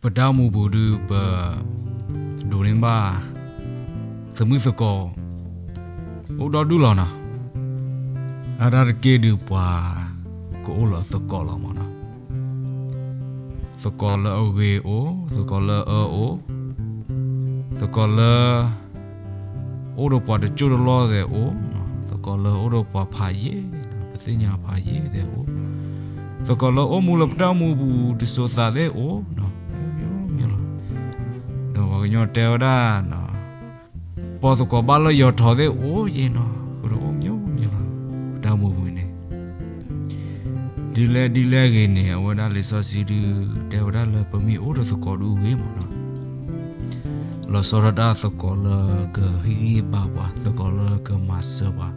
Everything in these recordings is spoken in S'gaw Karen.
ပတၢ်အိၣ်မူပူၤဒုး ပ ဒိးန့ၢ်ဘၣ် သမုၣ်သကိး အိၣ်ဒီဒူၣ်လီၤနီၤ. အါဒၣ်တက့ၢ်ဒုးပှၤ ကအိၣ်လၢသကိးလီၤမၢ်နီၤ. သကိးလၢအဂ့ၤအိၣ်, သကိးလၢအအၢအိၣ်, သကိးလၢ အိၣ်ဒီးပှၤတစိၢ်တလီၢ်သဲးအိၣ်, သကိးလၢအိၣ်ဒီးပှၤဖးယံာ်, ပသ့ၣ်ညါဖးယံာ်သဲးအိၣ်, သကိးလၢအိၣ်မူလၢပတၢ်အိၣ်မူပူၤတစိၤသးသဲးအိၣ်, အိၣ်မ့ၢ်မ့ၢ်လီၤ. ဒီးပှၤကညီတဲဝဲဒၣ် ပီၢ်သကိးဘၣ်လၢယီၤထီးသဲးအိၣ်ယဲနီၤ, ဃုာ်ဒီးအိၣ်မ့ၢ်မ့ၢ်လီၤ. ပတၢ်အိၣ်မူပူၤန့ၣ် ဒ်လဲၣ်ဒ်လဲၣ်ဂ့ၤန့ၣ် အဝဲဒၣ်လံာ်စီဆှံဒုး တဲဝဲဒၣ်လၢပမ့ၢ်အိၣ်ဒီးသကိးဒုးဂ့ၤမၢ်နီၤ. လီၤဆီဒၣ်တၢ်သကိးလၢကဟ့ၣ်ဂံၢ်ဟ့ၣ်ဘါပှၤ, သကိးလၢကမၤစၢၤပှၤ,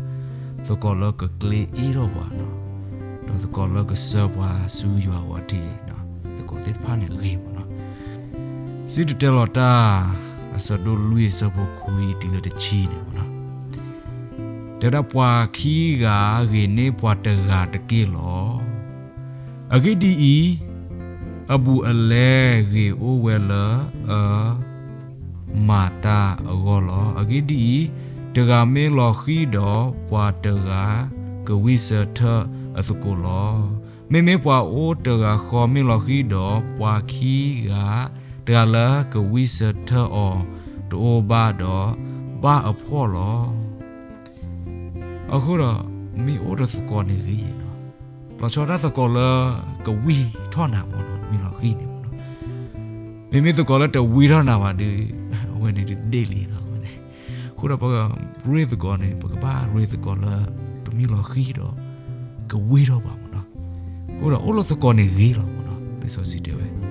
သကိးလၢကကျ့အ့ၣ်ထီၣ်ပှၤနီၤ, ဒီးသကိးလၢကစၢပှၤဆူယွၤအဂီၢ်တက့ၢ်, သကိးသ့ၣ်တဖၣ်န့ၣ်ဂ့ၤမၢ်နီၤ. စံၣ်တဲၤတဲလီၤတၢ် အဆၢဒိၣ်လွံၢ်အဆၢဖိခွံတုၤလၢတဆံန့ၣ်မၢ်နီၤ. တဲဒၣ်ပှၤခံဂၤဂ့ၤန့ၢ်ပှၤတဂၤတက့ၢ်လီၤ. အဂ့ၢ်ဒ်အံၤ, အဘူးအလဲဂ့ၤအိၣ်ဝဲလၢအ မၤတၢ်အဂီၢ်လီၤ. အဂ့ၢ်ဒ်အံၤ, တဂၤမ့ၢ်လီၤဃံၤဒီး ပှၤတဂၤကဝံၢ်ဆၢထၢၣ်အသကိးလီၤ. မ့မ့ၢ်ပှၤအိၣ်တဂၤဃီမ့ၢ်လီၤဃံၤဒီး ပှၤခံဂၤတဂၤလၢကဝံၢ်ဆၢထၢၣ်အီၤတအိၣ်ဘၣ်ဒီး ဘၣ်အဖှီၣ်လီၤ. အဃိဒီး မ့ၢ်အိၣ်ဒီးသကိးန့ၣ်ဂ့ၤနီၤ. လီၤဆီဒၣ်သကိးလၢကဝံၢ်ထီၣ်နၤမၢ်နီၤ, မ့ၢ်လီၤဃံၤန့ၣ်မၢ်နီၤ. မ့မ့ၢ်သကိးလၢတဝံၢ်ထီၣ်နၤဘၣ်ဒီး အဝဲန့ၣ်တဒ့ၣ်လံနီၤ. အဃိဒီးပကရ့သကိးန့ၣ် ပကဘၣ်ရ့သကိးလၢ ပမ့ၢ်လီၤဃံၤဒီး ကဝံၢ်ထီၣ်ပှၤမၢ်နီၤ. အဃိဒီးအိၣ်လၢသကိးန့ၣ်ဂ့ၤလီၤမၢ်နီၤ, လံာ်စီဆှံတဲဝဲ ဒီး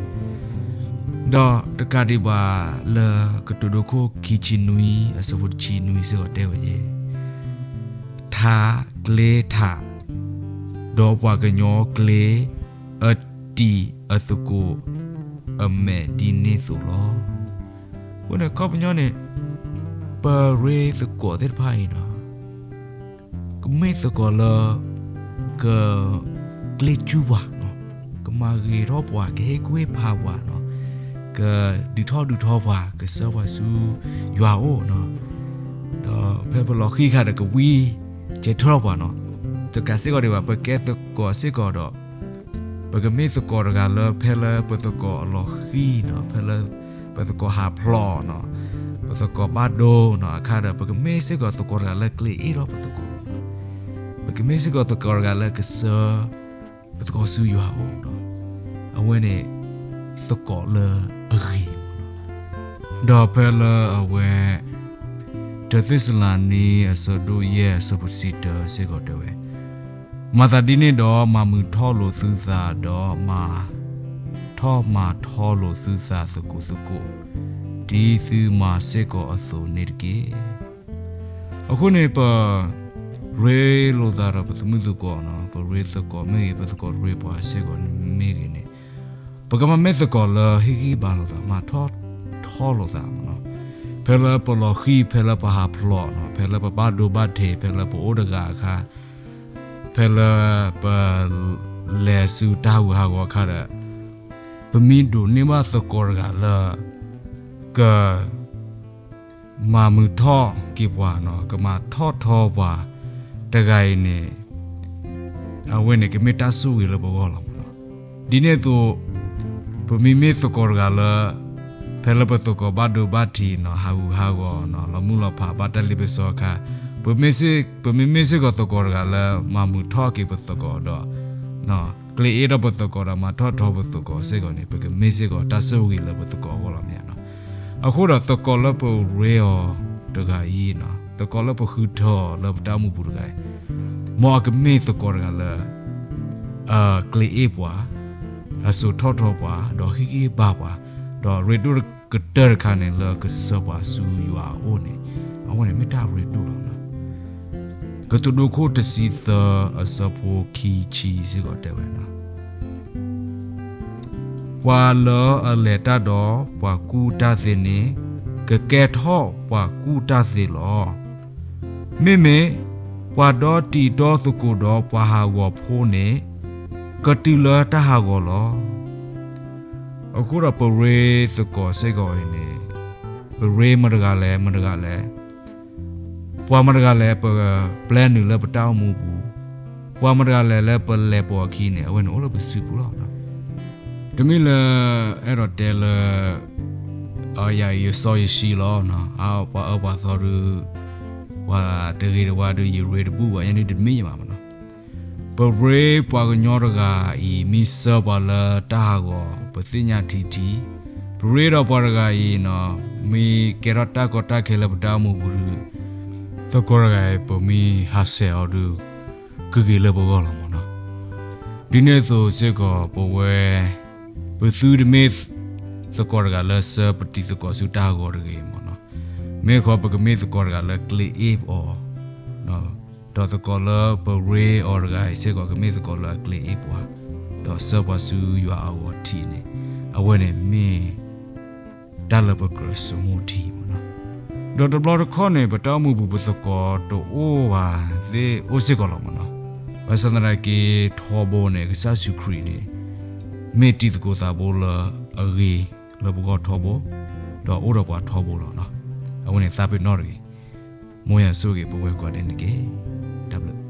တကးဒံးဘၣ်လၢကတိၤဒိခိၣ်ခံဆံနွံအဆၢဖိတဆံနွံစ့ၢ်ကီးတဲဝဲယဲ, ထးကျ့ထး, ဒီးပှၤကညီကျ့အတံၤအသကိးအမဲာ်ဒ်န့ၣ်သိးလီၤ. အဃိန့ၣ် ခီပညီန့ၣ် ပရ့သကိးသ့ၣ်တဖၣ်အံၤနီၤ ကမ့ၢ်သကိးလၢ က ကျ့ကူပှၤနီၤ, ကမၤဂ့ၤထီၣ်ပှၤ, ကဟ့ၣ်ကူၣ်ဟ့ၣ်ဖးပှၤနီၤ, ကဒုးထီၣ်ဒုးထီပှၤ, ကစၢပှၤဆူယွၤအအိၣ်နီၤ, ဒီးဖဲပလီၤဃံၤအခါဒီးကဝံၢ်ကဲထီၣ်ပှၤနီၤ, တကးစ့ၢ်ကီးဒံးဘၣ် ပကဲသကိးစ့ၢ်ကီးဒီး ပကမ့ၢ်သကိးတဂၤလၢဖဲလၢပသကိးအလီၤဃံၤနီၤ, ဖဲလၢပသကိးဟးဖျိးနီၤ, ပသကိးဘၣ်ဒိနီၤ, အခါဒီး ပကမ့ၢ်စ့ၢ်ကီးသကိးတဂၤလၢကျ့အ့ၣ်ထီၣ်ပသကိး, ပကမ့ၢ်စ့ၢ်ကီးသကိးတဂၤလၢကစၢ ပသကိးဆူယွၤအအိၣ်နီၤ, အဝဲန့ၣ် သကိးလၢအဂ့ၤမၢ်နီၤ. ဒီးဖဲလၢအဝဲ တၢသ့းစၤလနံအဆၢဒိၣ်ယဲၢ်အဆၢဖိတဆံတၢစ့ၢ်ကီးတဲဝဲ, မၤသးဒ်န့ၣ်ဒီး မၤမုာ်ထီၣ်လိာ်သုသးဒီး မၤထီၣ်မၤထီလိာ်သုသးသကိးသကိး, ဒ်သုမၤစ့ၢ်ကီးအသိးန့ၣ်တက့ၢ်. အဃိန့ၣ် ပရ့လိာ်သးဒီးပသမုၣ်သကိးနီၤ, ပရ့သကိးမ့ၢ်ဂ့ၤ, ပသကိးရ့ပှၤစ့ၢ်ကီးမ့ၢ်ဂ့ၤန့ၣ်, ပကမၤမ့ၢ်သကိးလၢဟ့ၣ်ဂံၢ်ဘါလိာ်သး, မၤထီၣ်ထီလိာ်သးမၢ်နီၤ. ဖဲလၢပလီၤဃံၤ, ဖဲလၢပဟးဖျိးနီၤ, ဖဲလၢပဘၣ်ဒိဘၣ်ထံး, ဖဲလၢပအိၣ်တဂၤအခါ, ဖဲလၢပလဲၤဆူတၢ်ဟးဂူာ်ဟးဂီၤအခါဒီး, ပမ့ၢ်ဒိးန့ၢ်ဘၣ်သကိးတဂၤလၢ က မၤမုာ်ထီၣ်က့ၤပှၤနီၤ, ကမၤထီၣ်ထီပှၤတဂၤအံၤန့ၣ်, အဝဲန့ၣ်ကမ့ၢ်တၢ်ဆိၣ်ဂ့ၤလၢပဂီၢ်လီၤမၢ်နီၤ. ဒ်န့ၣ်အသိး ပမ့မ့ၢ်သကိးတဂၤလၢ ဖဲလၢပသကိးဘၣ်ဒိဘၣ်ထံးနီၤ, ဟးဂူာ်ဟးဂီၤနီၤ, လီၤမုၢ်လီၤဖး ဘၣ်တၢ်လ့ပစီအခါ, ပမ့မ့ၢ်စ့ၢ်ကီးသကိးတဂၤလၢ မၤမုာ်ထီၣ်က့ၤပသကိးဒီး ကျ့အ့ၣ်ထီၣ်ပသကိးဒီး မၤထီၣ်ထီပသကိးစ့ၢ်ကီးန့ၣ်, ပကမ့ၢ်စ့ၢ်ကီးတၢ်ဆိၣ်ဂ့ၤလၢပသကိးအဂီၢ်လီၤမ့ၢ်ဧါနီၤ. အဃိဒီးသကိးလၢပရ့အီၤတဂၤအံၤနီၤ, သကိးလၢပဃုထၢအီၤလၢပတၢ်အိၣ်မူပူၤတဂၤအံၤ, မ်အကမ့ၢ်သကိးတဂၤလၢ အကျ့အ့ၣ်ပှၤ, အစိာ်ထီၣ်ထီပှၤ, ဒီးဟ့ၣ်ဂံၢ်ဟ့ၣ်ဘါပှၤ, ဒီးရ့ဒိၣ်ကတၢၢ်တခါန့ၣ် လၢကစၢပှၤဆူယွၤအအိၣ်န့ၣ်, အဝဲန့ၣ်မ့ၢ်တၢ်ရ့ဒိၣ်လီၤ. ကတိၤဒိခိၣ်တဆံသၢအဆၢဖိခံဆံစ့ၢ်ကီးတဲဝဲနီၤ, ပှၤလၢအလဲၤတၢ်ဒီးပှၤကူၣ်တၢ်သ့န့ၣ်, ကကဲထီၣ်ပှၤကူၣ်တၢ်သ့လီၤ. မ့မ့ၢ်ပှၤဒီတံၤဒီသကိးဒီးပှၤဟးဂီၤဖိန့ၣ်, ကတုၤလၢတၢ်ဟးဂီၤလီၤ. အဃိဒီးပရ့သကိးစ့ၢ်ကီးအံၤန့ၣ်, ပရ့မတၤတဂၤလဲၣ်, မတၤတဂၤလဲၣ်, ပှၤမတၤတဂၤလဲၣ် ပပျဲနုာ်လၢပတၢ်အိၣ်မူပူၤ, ပှၤမတၤတဂၤလဲၣ်လၢပလဲၤပိာ်အခံန့ၣ် အဝဲန့ၣ်အိၣ်လၢပစုပူၤလီၤ. တမ့ၢ်လၢ အဲၣ်ဒိးတဲလၢ ယၤအံၤယစီယဆှံလီၤ, ပှၤအၢပှၤသီဒုး ပှၤတဂ့ၤတဝါဒုး ယရ့တဘူၣ်ဘၣ်, ယန့ၣ်တမ့ၢ်ယဘၣ်မနီၤ. ပရ့ပှၤကညီတဂၤအံၤ မ့ၢ်ဆှၢပှၤလၢတၢ်ဟးဂီၤ ပသ့ၣ်ညါထံထံ, ပရ့ဒီးပှၤတဂၤအံၤ မ့ၢ်ကဲထီၣ်တၢ်ကီတၢ်ခဲလၢပတၢ်အိၣ်မူပူၤဒုး သကိးတဂၤအံၤ ပမ့ၢ်ဟးဆှဲးအီၤဒုး ကဂ့ၤလၢပဂီၢ်လီၤမနီၤ. ဒ်န့ၣ်အသိးစ့ၢ်ကီး ပဝဲ ပသုတမ့ၢ်သကိးတဂၤလၢဆှၢပတံၤသကိးဆူတၢ်ဟးဂီၤတဂ့ၤမနီၤ. မ့ၢ်ဃီပကမ့ၢ်သကိးတဂၤလၢကျဲအ့ၣ်အီၤ, ဒီးသကိးလၢပရ့အီၤတဂၤအံၤစ့ၢ်ကီး ကမ့ၢ်သကိးလၢအကျဲအ့ၣ်ပှၤ, ဒီးဆှၢပှၤဆူယွၤအဂီၤထံးန့ၣ် အဝဲန့ၣ်မ့ၢ် တၢ်လၢပကြၢးဆိကမိၣ်ထံမနီၤ. ဒီးတဘျီတခီၣ်န့ၣ် ပတၢ်အိၣ်မူပူၤပသကိးတအိၣ်ဘၣ်သ့ၣ်အိၣ်စ့ၢ်ကီးလီၤမနီၤ. ဘၣ်ဆၣ်သနာ်က့ထီဘိန့ၣ် ကစၢ်ယ့ၣ်ၡူးခရံာ်န့ၣ် မ့ၢ်တံၤသကိးသးဘိလၢအဂ့ၤလၢပဂီၢ်ထီဘိ, ဒီးအိၣ်ဒီးပှၤထီဘိလီၤ. အဝဲန့ၣ်သးပ့ၤနီၣ်တဂ့ၤ. မ်ယွၤဆိၣ်ဂ့ၤပဝဲကိးဂၤဒဲးန့ၣ်တက့ၢ်. တၢ်ဘျုး